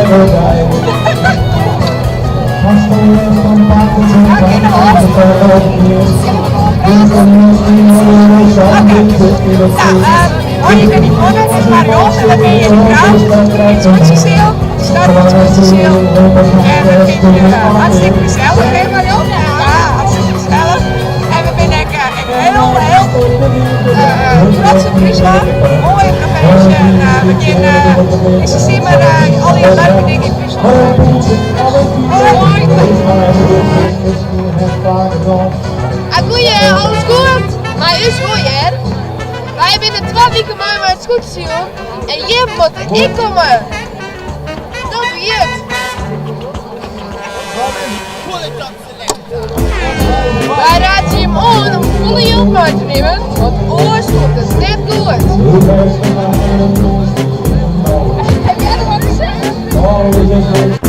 Oké. Nou, hoi, ik ben Yvonne, dit is Marion en we binne hjir yn Grou yn it Skûtsjesyl, de start fan it Skûtsjesyl. En we fine it hartstikke gesellich, hè Marion? Ja, hartstikke gesellich. En we binne ek hiel, hiel trots op Fryslân. Moaie provinsje en we gean dizze simmer allegear leuke dingen yn Fryslân dwaan. Hoi! Goeie, alles goed? Mei ús wol hear. Wy binne twa wiken mei mei it skûtsjesilen en jim moatte ek komme. Dat wie it. Wy raadsje jim oan om folle jild mei te nimmen, want oars komt it net goed. Heb jij nog wat te zeggen?